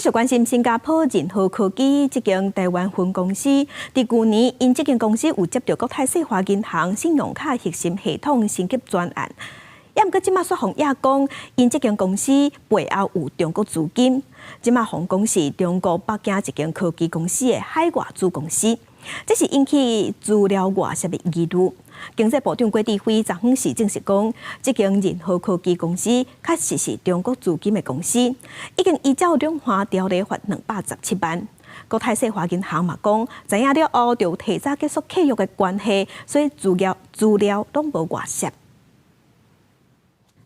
續關心新加坡仁和科技這間台灣分公司，佇舊年𪜶這間公司有接著國泰世華銀行信用卡核心系統升級專案，也毋過這馬煞予指講，𪜶這間公司背後有中國資金，這馬予講是中國北京一間科技公司的海外子公司，這是引起資料外洩的疑慮。經濟部長郭智輝昨昏時證實講，這間仁和科技公司確實是中國資金的公司，已經依照兩岸條例罰217萬。國泰世華銀行嘛講，知影了後就提早結束契約的關係，所以資料攏無外洩。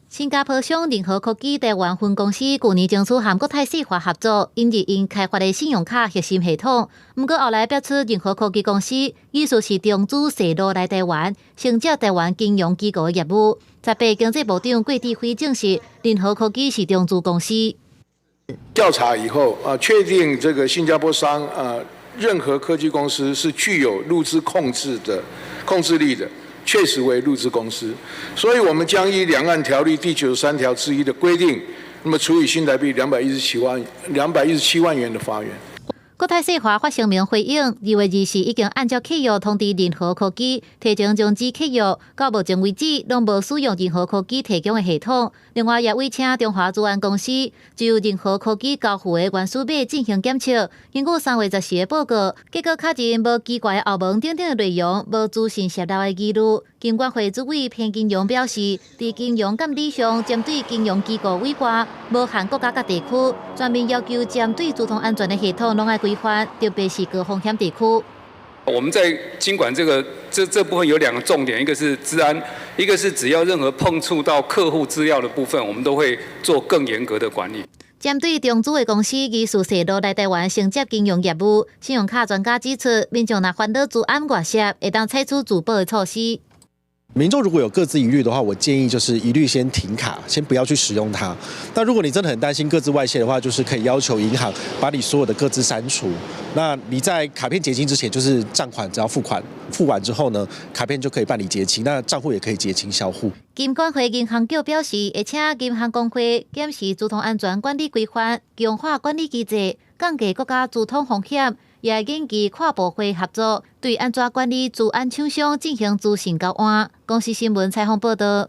新加坡商仁和科技台灣分公司舊年爭取和國泰世華合作，引入𪜶開發的信用卡核心系統。毋過後來爆出仁和科技公司疑似是中資涉入來台灣，承接台灣金融機構的業務。18經濟部長郭智輝證實，仁和科技是中資公司。調查以後啊，確定這個新加坡商啊，任何科技公司是具有陸資控制的控制力的。確實為陸資公司，所以我們將依兩岸條例第93條之一的規定，那麼處以新台幣217萬元的罰鍰。國泰世華發聲明回應，2月24已經按照契約通知仁和科技，提前終止契約，到目前為止攏無使用仁和科技提供的系統。另外，也委請中華資安公司就仁和科技交付的原始碼進行檢測。根據3月14的報告，結果確認無奇怪的後門等等的內容，無資訊洩漏的疑慮。金管會主委彭金榮表示，佇金融監理上，針對金融機構以外，無限國家佮地區，全面要求針對資通安全的系統攏愛規範，特別是高風險地區。我們在金管這部分有兩個重點，一個是資安，一個是只要任何碰觸到客戶資料的部分，我們都會做更嚴格的管理。針對中資的公司疑似涉入來台灣承接金融業務，信用卡專家指出，民眾若煩惱資安外洩，會當採取自保的措施。民眾如果有個資疑慮的話，我建議就是一律先停卡，先不要去使用它。那如果你真的很擔心個資外洩的話，就是可以要求銀行把你所有的個資刪除。那你在卡片結清之前，就是賬款只要付款，付完之後呢，卡片就可以辦理結清，那賬戶也可以結清銷戶。金管會銀行局表示，會請銀行公會檢視資通安全管理規範，強化管理機制，降低國家資通風險。也研究跨部會合作，對按怎管理資安廠商進行資訊交換。公視新聞採訪報道。